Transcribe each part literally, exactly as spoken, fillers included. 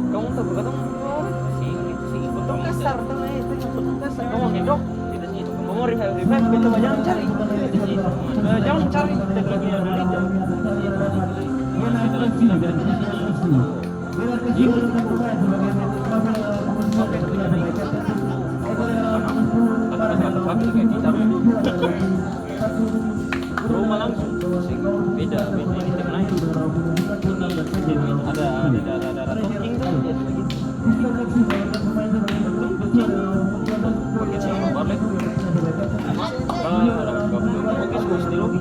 Katong tabu katong, si, si, katong kasar, katong, eh, katong kasar. Katong mau ngedok, beta sini. Katong mau revive, revive, beta bajalang cari. Eh, jalang cari, beta bilang, "Iya, beta." Rumah langsung, beda, beda ini yang lain. Ada, ada, ada, ada topping tuh, dia tuh begitu. Pakai sama barlek. Ah, ada gabung. Oke, sudah, sudah, oke.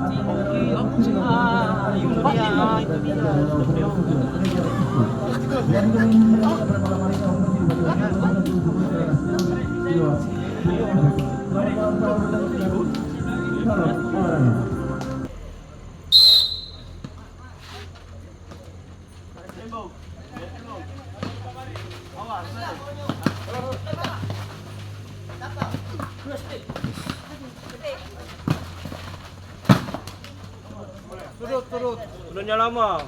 Oke, oke. Ah, itu dia, itu dia. Turut, turut. Udah nyala mah.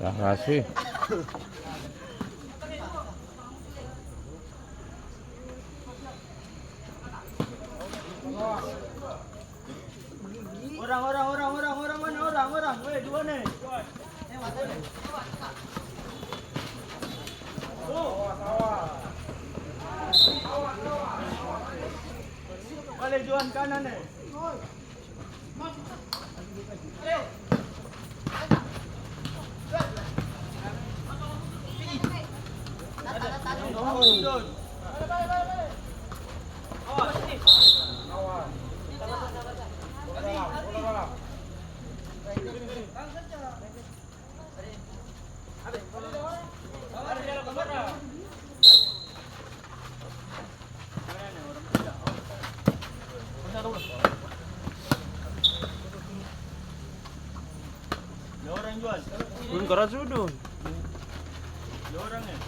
Makasih. Orang, orang, orang, orang, orang, mana orang, orang, weh, dua nih. Bale Johan kanan nih. Dua orang jual. Belum keras sudah. Dua orang ya?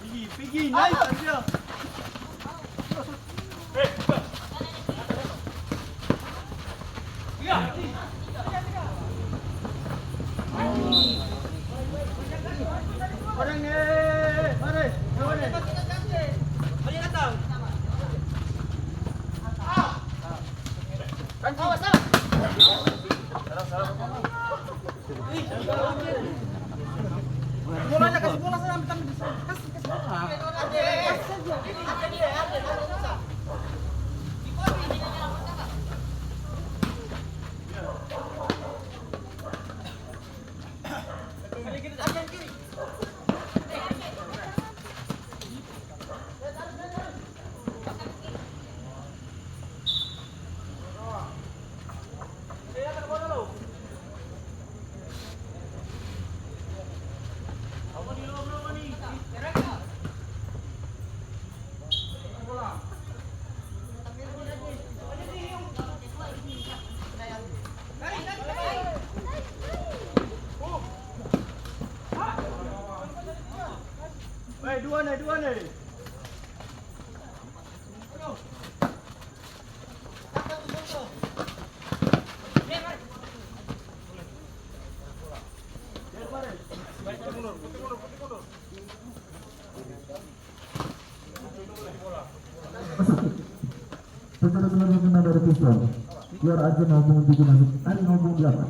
Pigi, pigi, naik dia. Orang ni, mari, kawan ni. Mari datang. Bolanya kasi bola sana, ambil tangan di sana. Kasi, kasi bola. Kasi saja. Secara selanjutnya dari pistol. Biar aja ngomong di guna, tadi ngomong di apa?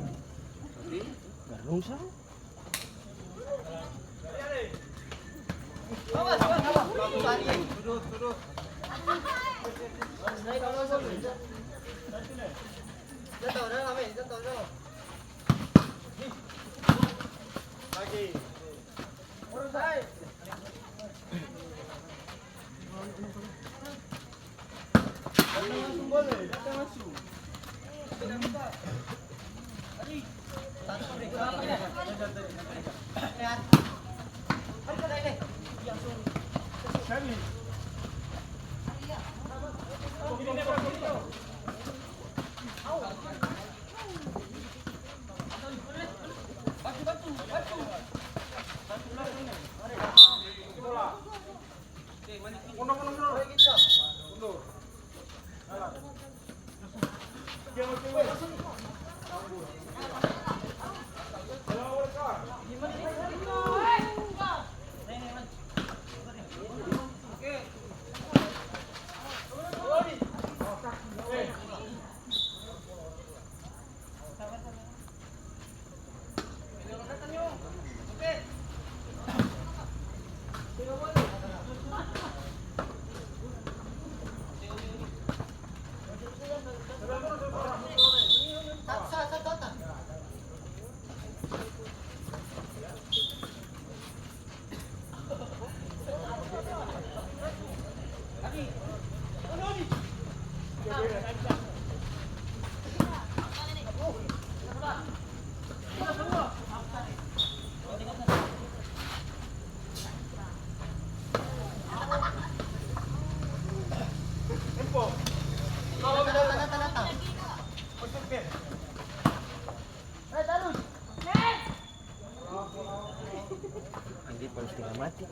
Ini baru setengah mati.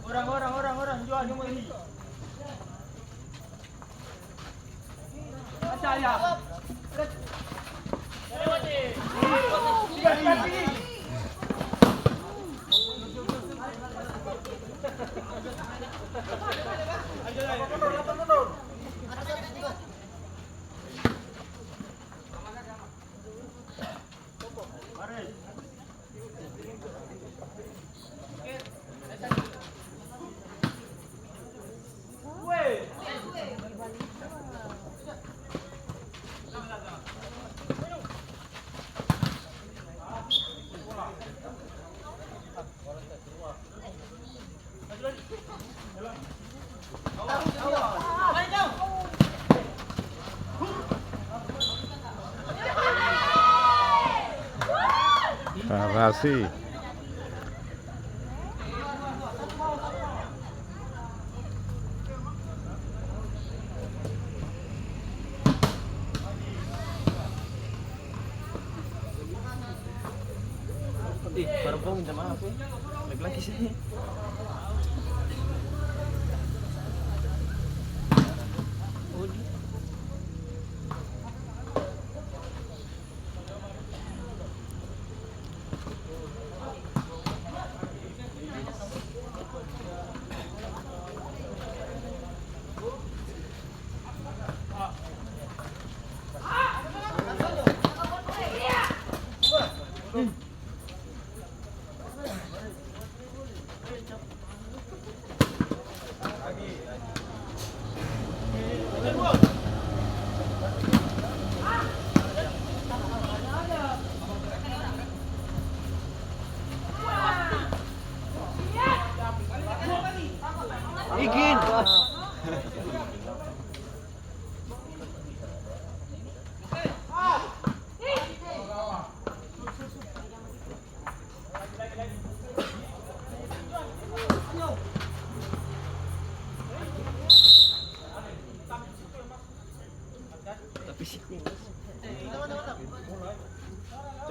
Orang, orang, orang, orang, jual, jual ini. Tarasi. Ih, baru minta maaf, eh. Laki-laki sih. Izin.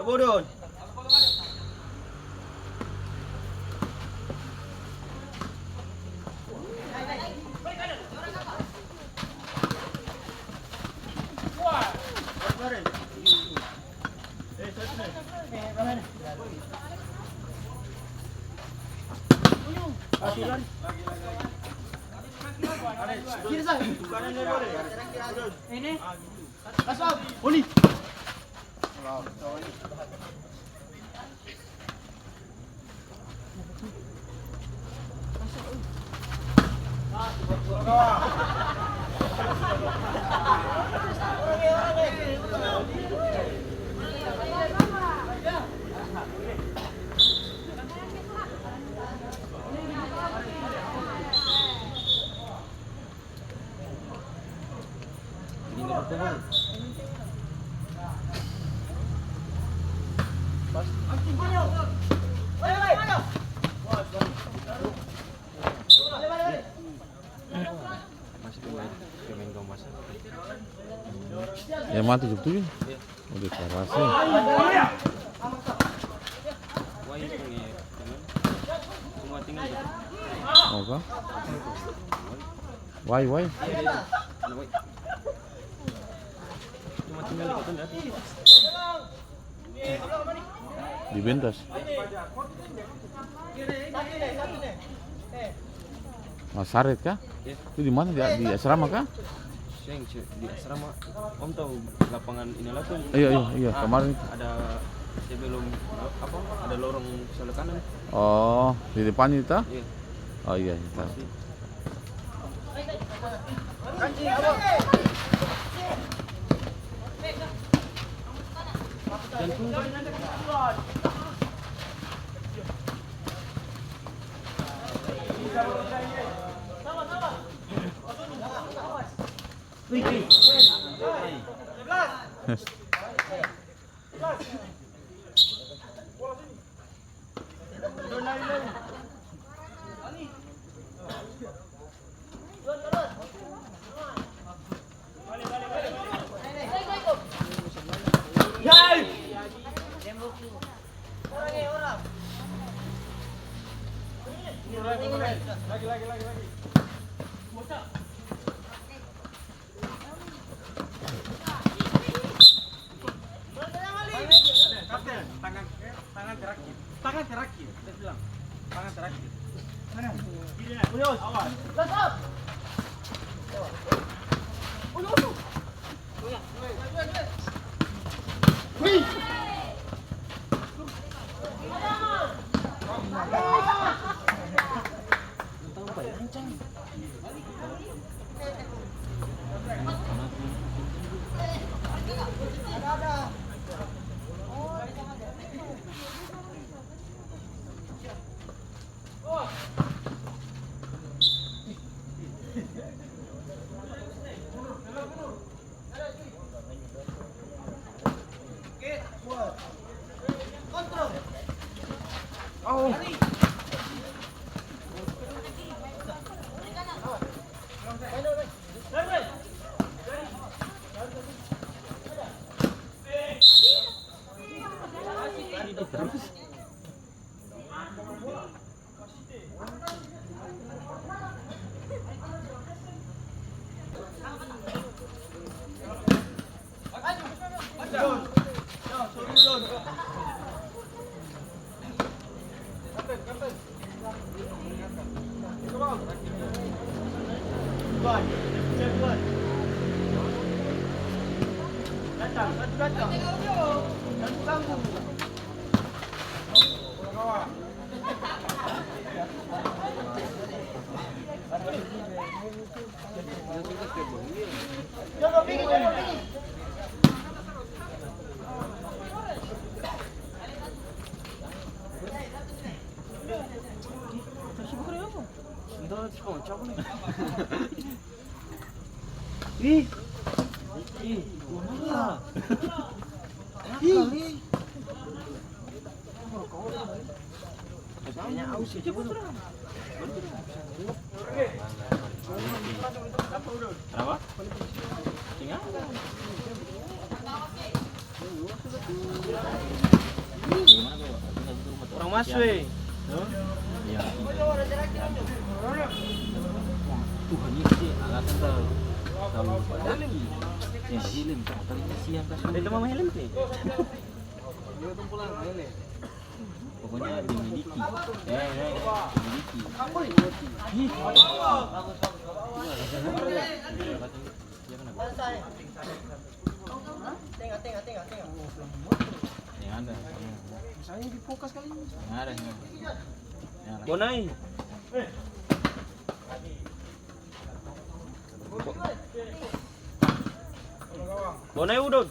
Bodon. Ini. Oli. Ya, mati tujuh tujuh. Udah keras, ya. Apa? Wai, wai. Di Bentas. Masaret ka? Iya. Itu di mana? Di, di asrama ka? Seng, seng, di asrama. Om tahu lapangan Inalatu? Iya, iya, iya, ah, kemarin. Ada sebelum, apa, ada lorong sebelah kanan. Oh, di depannya itu? Iya. Oh, iya, iya, tahu. Masih. Kapten, tangan, tangan terakhir. Tangan terakhir, saya bilang. Tangan terakhir. Mana? Kiri, ya. Awas. Datang, satu datang. Satu ganggu. Ih, ih, gua marah. Ih. Kayaknya aus ya, coba dong. Kenapa? Tinggal. Orang maso e. Tuhan ini alasan kalo, kalo badaki. Ya, helm, motor ini siang kasih. Ada teman helm te? Pokoknya dimiliki. Ya, ya, ya, dimiliki. Ih. Dia kenapa? Tenga, tenga, tenga, tenga. Yang ada. Saya di kulkas kali ini. Yang ada, yang ada. Yang ada. Bonai. Bonai udon.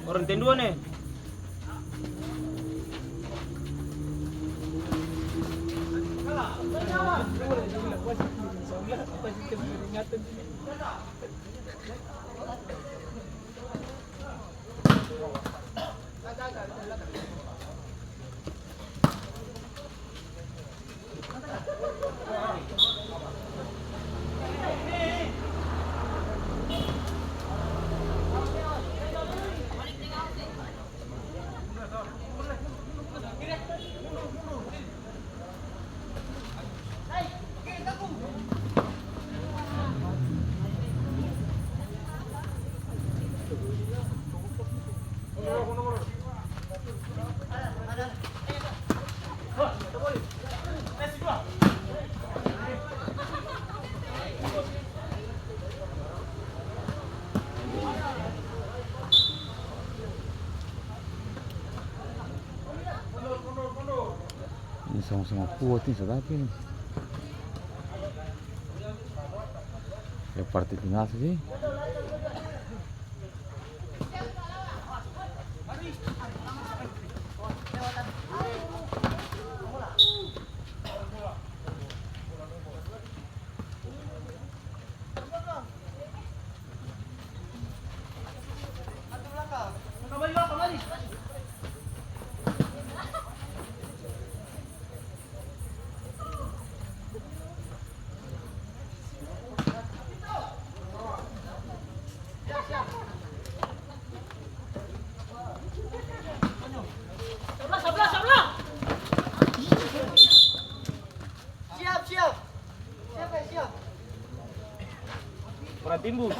Orang tendua ne. Ini sama-sama kuat ini, sadap ini. Ya, partai final saja. Siap, siap. Siap, eh, siap. Orang timbul.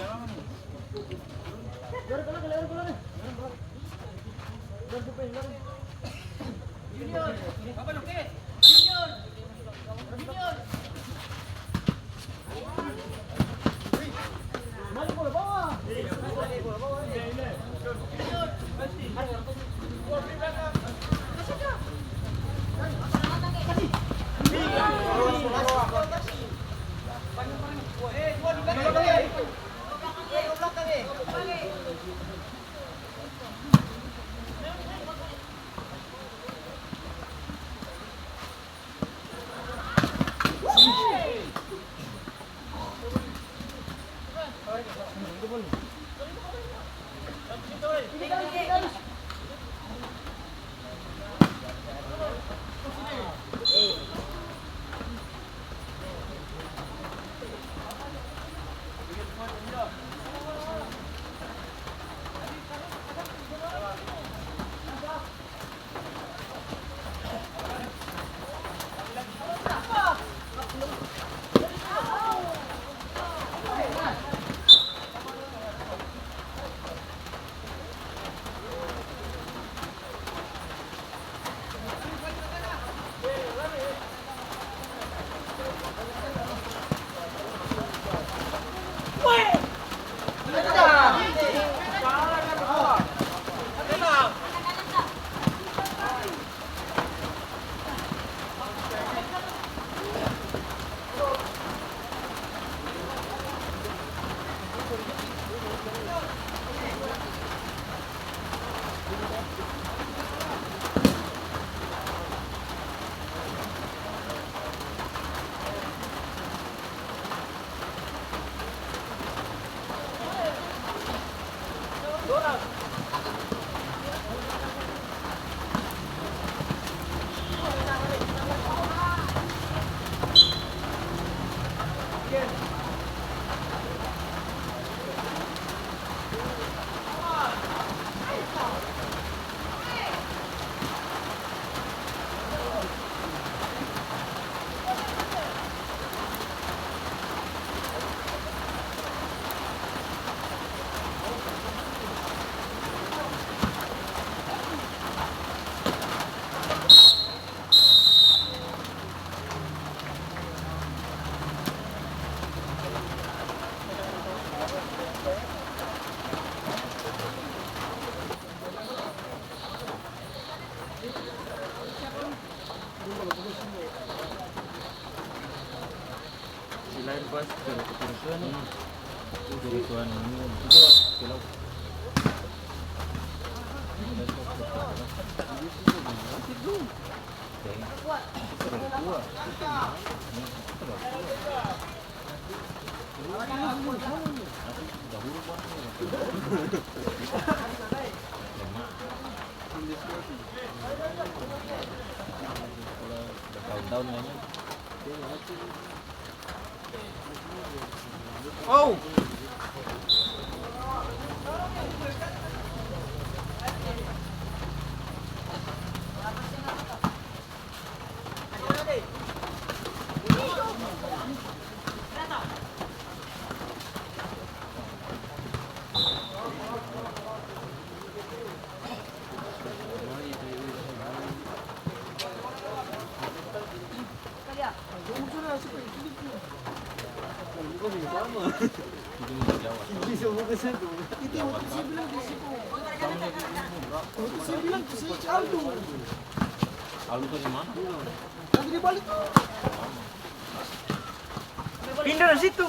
Pindah dari situ.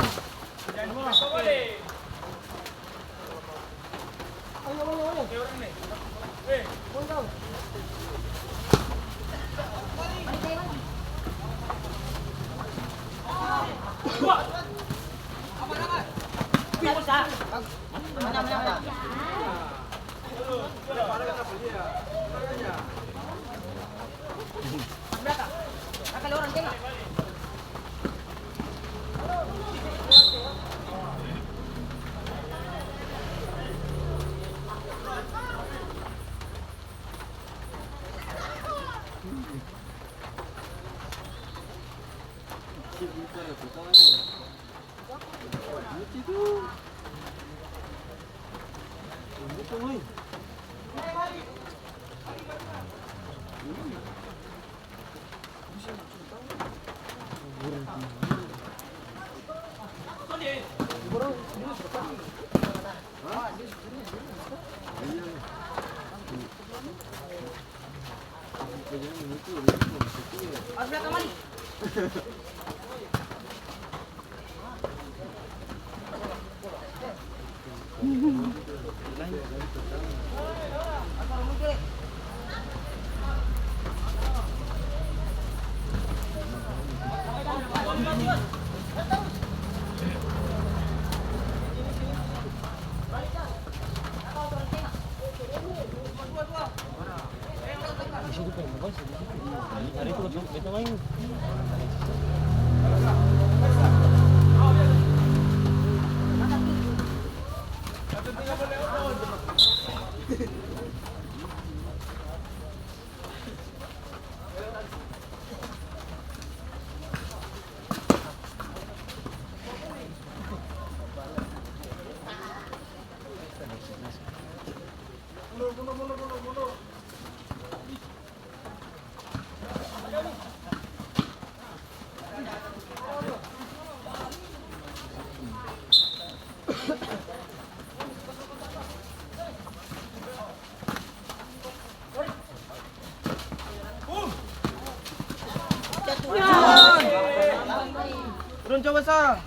Turun coba, Sa.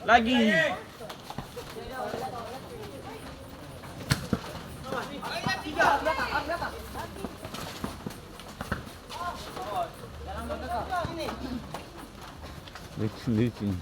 Lagi. Licin, licin.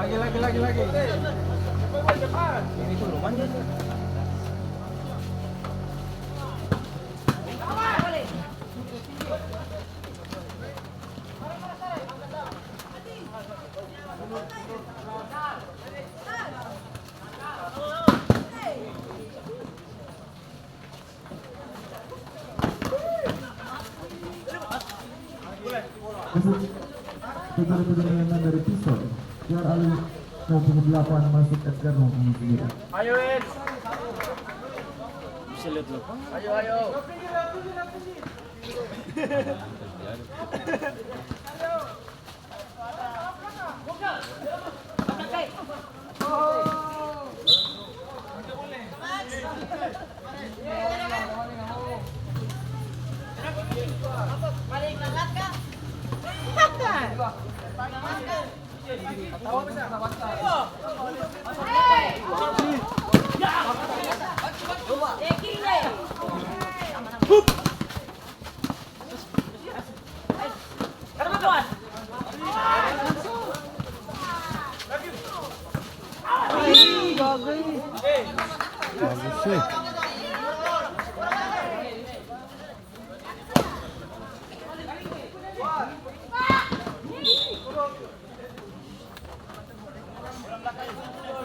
Lagi, lagi, lagi, lagi. Masuk. Putar pertandingan dari Pistol. Keluar alih nomor punggung delapan, masuk Edgar nomor punggung sembilan. Ayo, Ed. Bisa lihat lapangan. Ayo, ayo.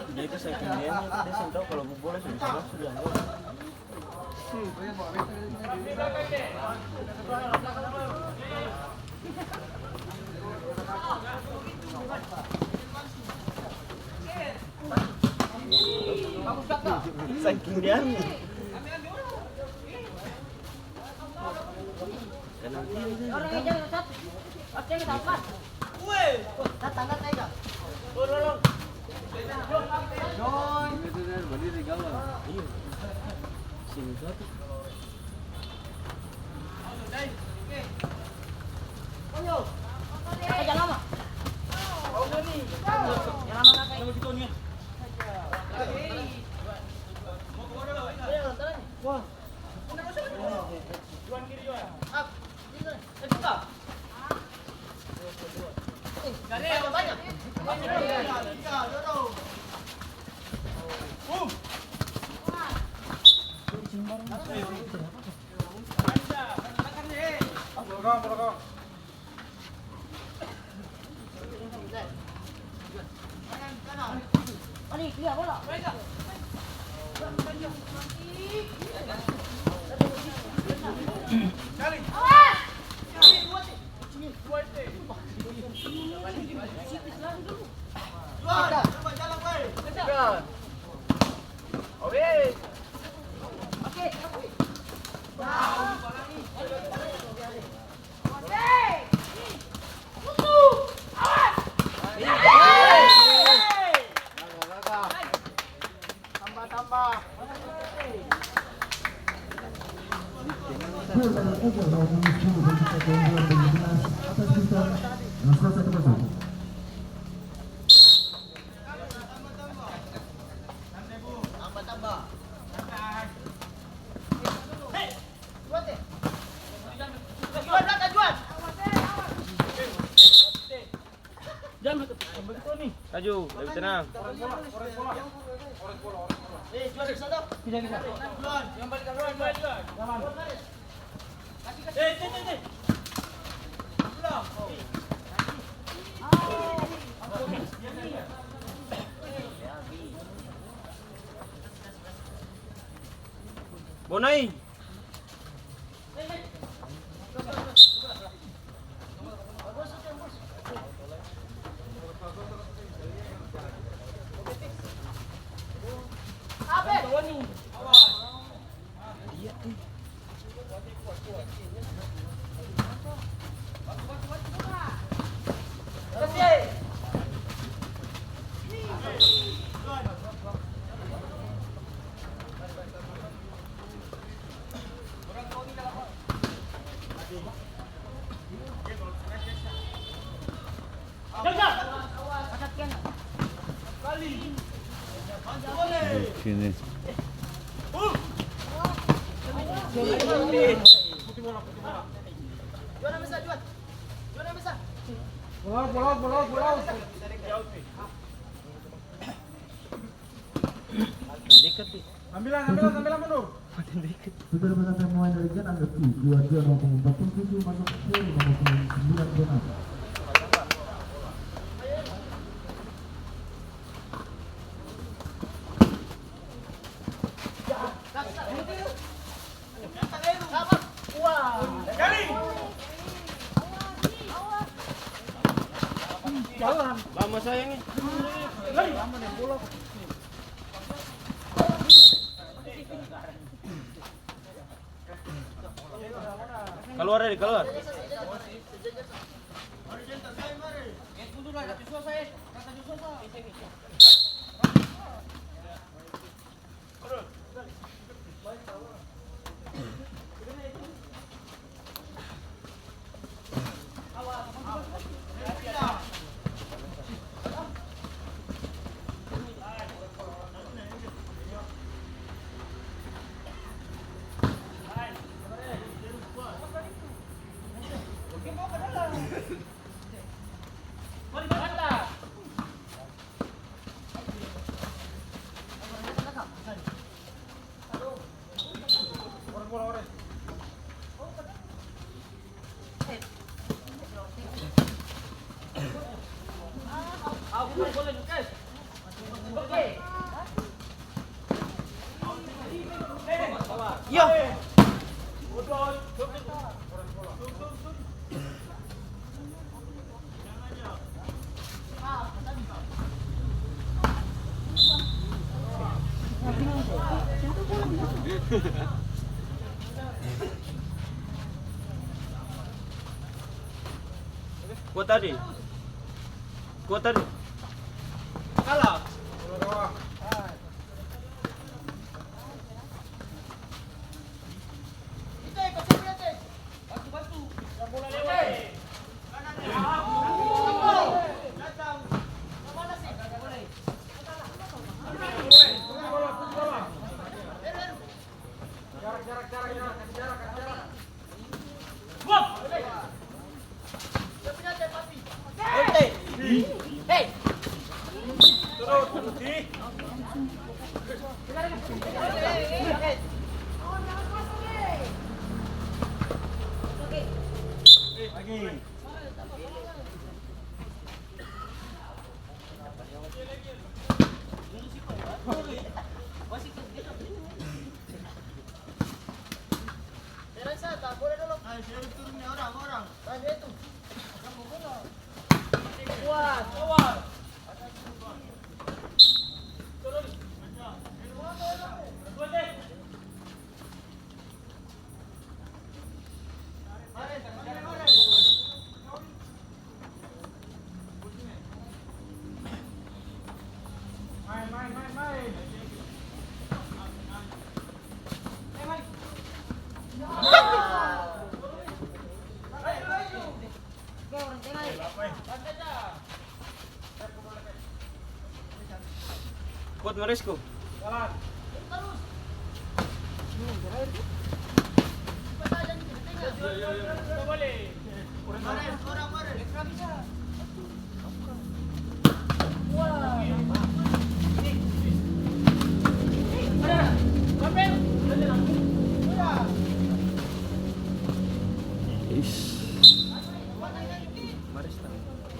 Dia itu saking dia, dia seng tau kalo bola seng salah, sudah gol. Saking dia. Maju, lebih tenang. Bonai. Sini. Pulang, pulang, pulang, pulang. Dekat, Pi. Ambilan, ambilan, ambilan mundur. Sudah dapat mulai dari Jan Angga Pi, dua dua nomor punggung empat puluh tujuh, masuk seri nomor punggung sembilan puluh enam. Jalan. Lama sayang nih. Lama deh bola. Kaluar, Eri, kaluar. Kuat tadi. Kuat tadi. Kalah. Kuat, Maresco. Is. Maris tang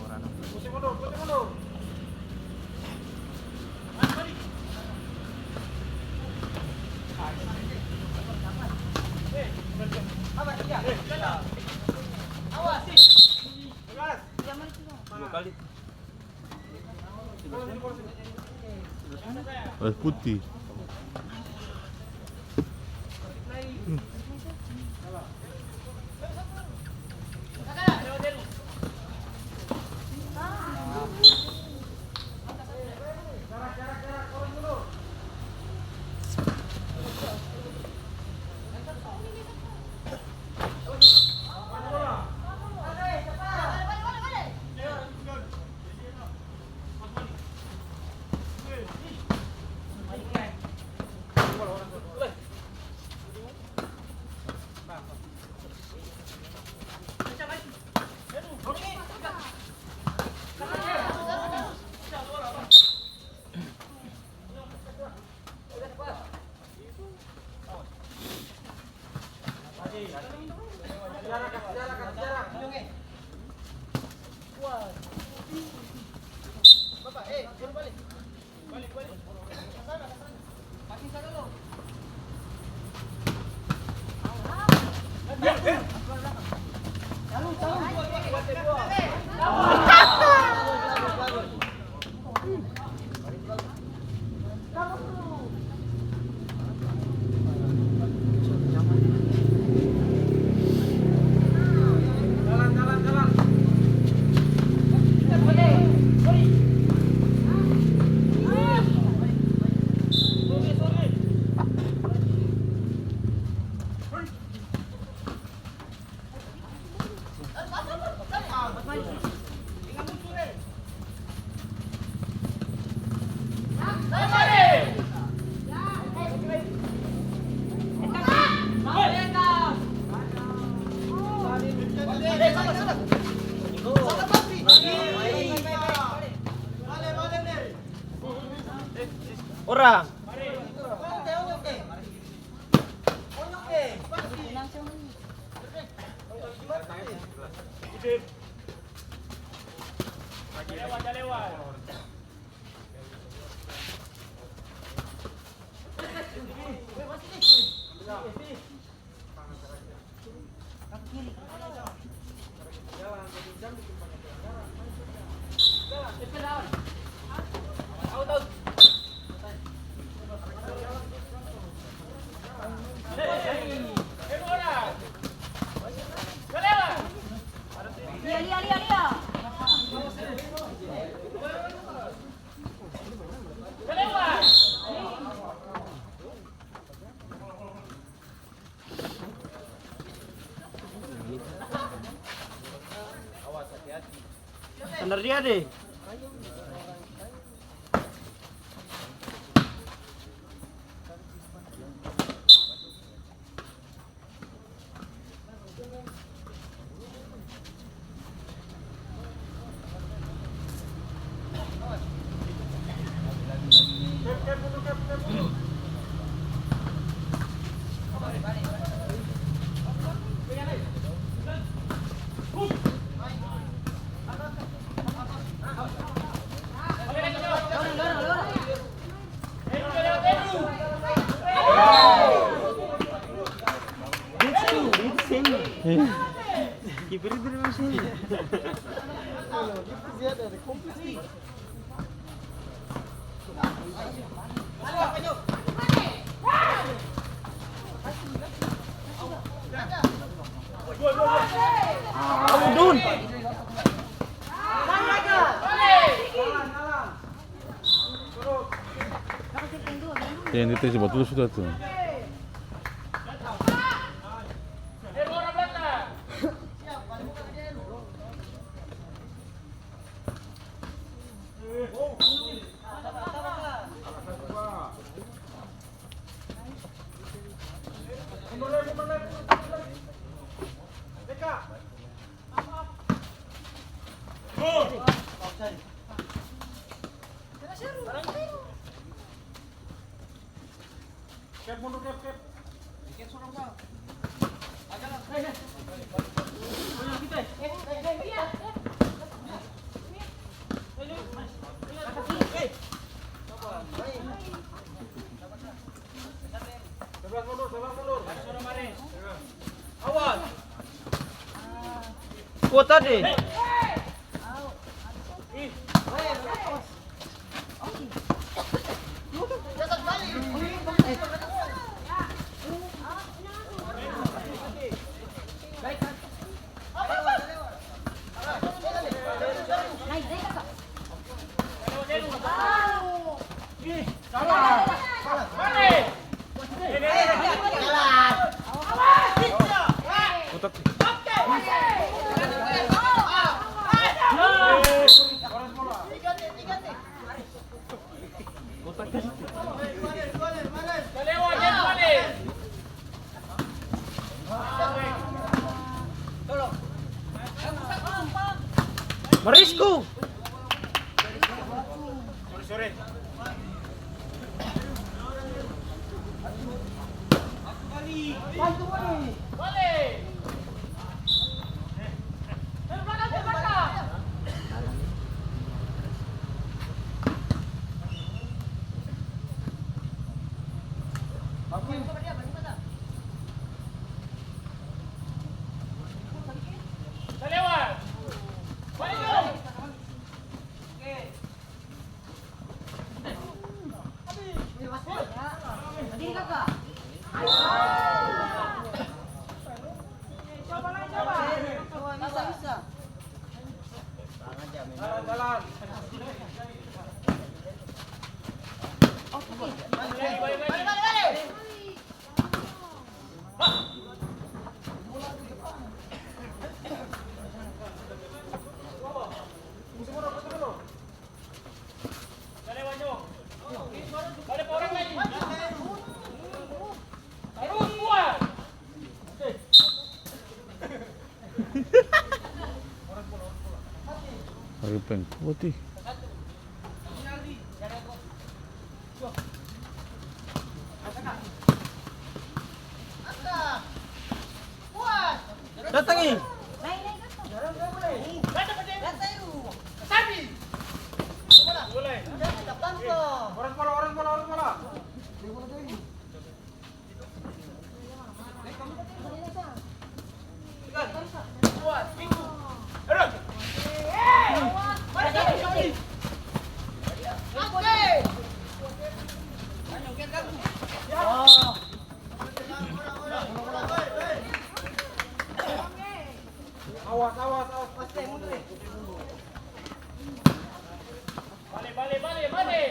orang. Dua kali. Air putih. Orang. Standar dia deh. Kiper itu memang sini. Ampun. Yang itu coba dulu sudah tuh. Kuat tadi. Marisku. Lagi peng kuat ih. Datang ih. Orang bola, orang bola, orang bola. Awas, awas, awas. Bale, bale, bale, bale.